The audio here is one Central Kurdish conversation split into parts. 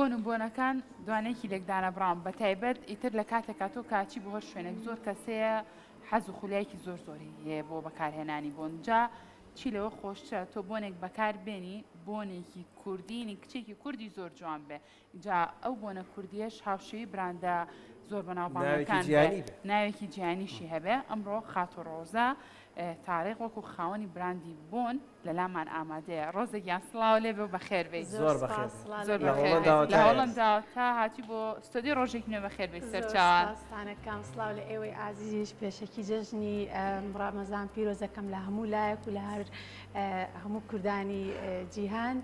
بۆن و بۆنەکان دوانەیەکی لێکدانەبڕاون بە تایبەت ئیتر لە کاتێکا تۆ کاچی بۆ هەر شوێنێک زۆر کەسەیە حەز و خولیایەکی زۆر زۆری هەیە بۆ بەکارهێنانی بۆن جا چی لەوە خۆشترە تۆ بۆنێک بەکار بێنی بۆنێکی کوردینی کچێکی کوردی زۆر جوان بێ جا ئەو بۆنە کوردیەش هاوشێوی براندە زۆر بەناوبانگەکان بێ ناوێکی جیهانیشی هەبێ ئەمڕۆ خاتوو ڕۆزا تاریق وەکو خاوەنی براندی بۆن لەلامان ئامادەیە ڕۆزە گیان سڵاو لێ بێ و بەخێر بێیت. زۆر بەخێر بێی. زۆر بەخێر بێیت. لە هۆڵەنداوە تا هاتی بۆ ستۆدیۆی ڕۆژێکی نوێ بەخێر بێیت سەرچاوان. زۆر سپاستانەکەم سڵاو لە ئێوەی ئازیزیش پێشەکی جەژنی ڕەمەزان پیرۆزەکەم لە هەموو لایەک و لە هەر هەموو کوردانی جیهان.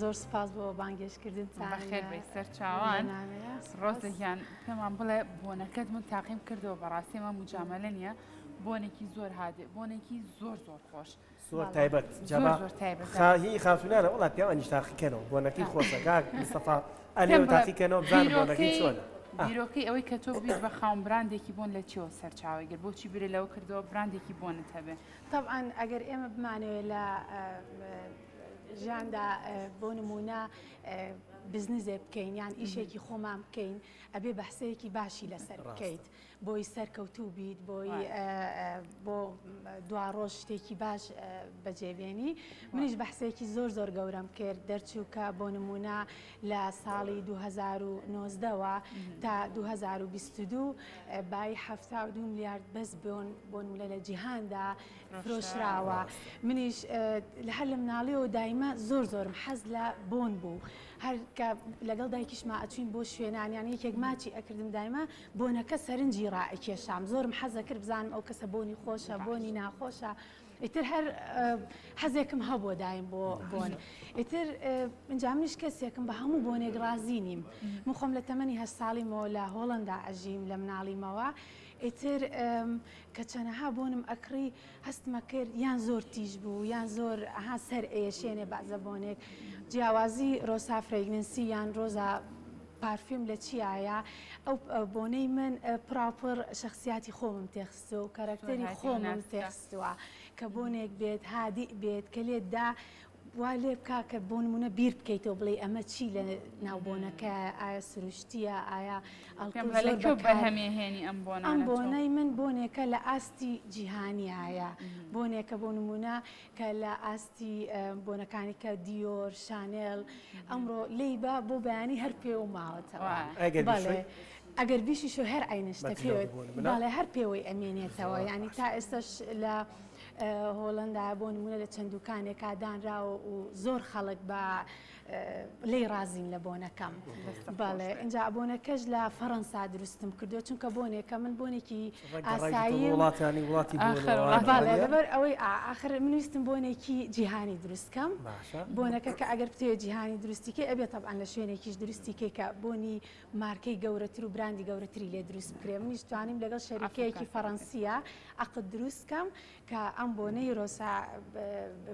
زۆر سپاس بۆ بانگێشتکردنتان. بەخێر بێیت سەرچاوان. ڕۆزە گیان پێمان بڵێ بۆنەکەت من تاقیم کردەوە بەڕاستی ئەمە موجامەلە نییە بۆنێکی زۆر هادێ بۆنێکی زۆر زۆر خۆش. زۆر تایبەت جا زۆر تایبەت هی خاتونانە وڵا پیاوانیش تاقیکەنەوە بۆنەکەی خۆشە کاک مستەفا ئەلێ تاقیکەنەوە بزانە بۆنەکەی چۆنە. بیرۆکەی ئەوەی کە تۆ بیت بە خاوەن براندێکی بۆن لە چیەوە سەرچاوەی گرت بۆچی بیرت لەوە کردەوە براندێکی بۆنت هەبێ؟ تەبعەن ئەگەر ئێمە بمانەوێت لە ژیاندا بۆ نمونە بزنزێ بکەین یان ئیشێکی خۆمان بکەین ئەبێ بەحسەیەکی باشی لەسەر بکەیت بۆی سەرکەوتوو بیت بۆی بۆ دواڕۆژ شتێکی باش بەجێبێنی منیش بەحسێکی زۆر زۆر گەورەم کرد دەرچوو کە بۆ نمونە لە ساڵی 2009ەوە تا 2022 بای 72 میلیارد بەس بۆن بۆ نمونە لە جیهاندا فرۆشراوە منیش لە هەر لە مناڵیەوە دایمە زۆر زۆرم حەز لە بۆن بوو هەر کە لەگەڵ دایکیشما ئەچوین بۆ شوێنان یان یەکێک ماچی ئەکردم دایمە بۆنەکە سەرنجی ڕائەکێشام زۆرم حەزەکرد بزانم ئەو کەسە بۆنی خۆشە بۆنی ناخۆشە ئیتر هەر حەزێکم هەبووە دایم بۆ بۆن ئیتر ئینجا منیش کەسێکم بە هەموو بۆنێک ڕازی نیم من خۆم لە تەمەنی هە ساڵیمەوە لە هۆڵندا ئەژیم لە مناڵیمەوە ئیتر کە چەنەها بۆنم ئەکڕی هەستمە کرد یان زۆر تیژ بوو یان زۆر ئەها سەر ئەیەشێنێ بەعزە بۆنێک جیاوازی ڕۆسا fragrance ی یان ڕۆزا پارفیوم لە چیایە ئەو بۆنەی من پڕاوپڕ شەخسیاتی خۆمم تێخستووە و کەرەکتەری خۆمم تێخستووە کە بۆنێک بێت هادیء بێت کە لێت دا وا لێ بکا کە بۆ نمونە بیر بکەیتەوە بڵێی ئەمە چی لە ناو بۆنەکەیە ئایا سروشتیە ئایا ئەڵکۆل زۆر لە کوێ بەرهەمی هێنی ئەم بۆنانە ئەم بۆنەی من بۆنێکە لە ئاستی جیهانیایە بۆنێکە بۆ نمونە کە لە ئاستی بۆنەکانی کە دیۆر شانێل ئەمڕۆ لێی با بۆ بەیانی هەر پێوە ماوەتەوە بەڵێ ئەگەر بیشیشۆ هەر عەینە شتە پێوە بەڵێ هەر پێوەی ئەمێنێتەوە یانی تا ئێستاش لە هۆڵەندا بۆ نمونە لە چەند دوکانێکا دانراوە و زۆر خەڵک بە لێی ڕازین لە بۆنەکەم بەڵێ ئینجا بۆنەکەش لە فەڕەنسا دروستم کردووە چونکە بۆنێکە من بۆنێکی ئاسایی وڵاتانی وڵاتی بەڵێ لەبەر ئەوەی ئاخر من ویستم بۆنێکی جیهانی دروست کەم بۆنەکە کە ئەگەر بتەوێت جیهانی دروستیکەی ئەبێ تەبعەن لە شوێنێکیش دروستیکەی کە بۆنی مارکەی گەورەتر و براندی گەورەتری لێ دروست بکرێ منیش توانیم لەگەڵ شەریکەیەکی فەڕەنسیە عەقد دروست کەم کە ئەم بۆنەی ڕۆسا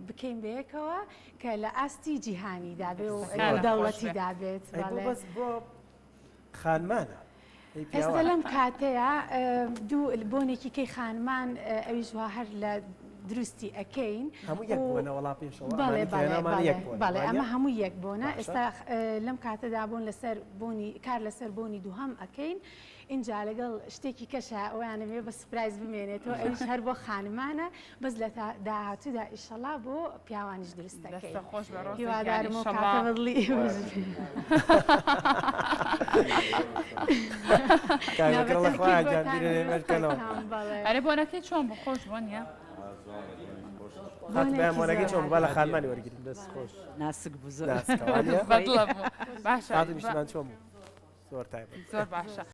بکەین بەیەکەوە کە لە ئاستی جیهانی دابێ و دەوڵەتی دابێت بەس بۆ خانمانە ئێستا لەم کاتەیە دوو بۆنێکی کەی خانمان ئەویش وا هەر لە دروستی ئەکەین هەموو یەک بۆنە وەڵا پێشەوە بەڵێ بەڵێ بەڵێ ئەمە هەموو یەک بۆنە ئێستا لەم کاتەدا بۆن لەسەر بۆنی کار لەسەر بۆنی دووهەم ئەکەین ئینجا لەگەڵ شتێکی کەشە ئەویانەوێ بە surprise بمێنێتەوە ئەویش هەر بۆ خانمانە بەس لە داهاتوودا ئیشەڵا بۆ پیاوانیش دروست دەکەین خۆش بە ڕۆزە هیوادارم ئەو کاتە بەدڵی ئێوەش بێ. ئەرێ بۆنەکەی چۆن بوو خۆش بوو نییە؟ بۆنەکەی چۆن بوو با لە خانمانی وەرگرین. دەست خۆش ناسک بوو زۆر ناسکە وانیە؟ بەدڵە بوو باشە خاتوو نیشتمان چۆن بوو؟ زۆر تایبەت زۆر باشە.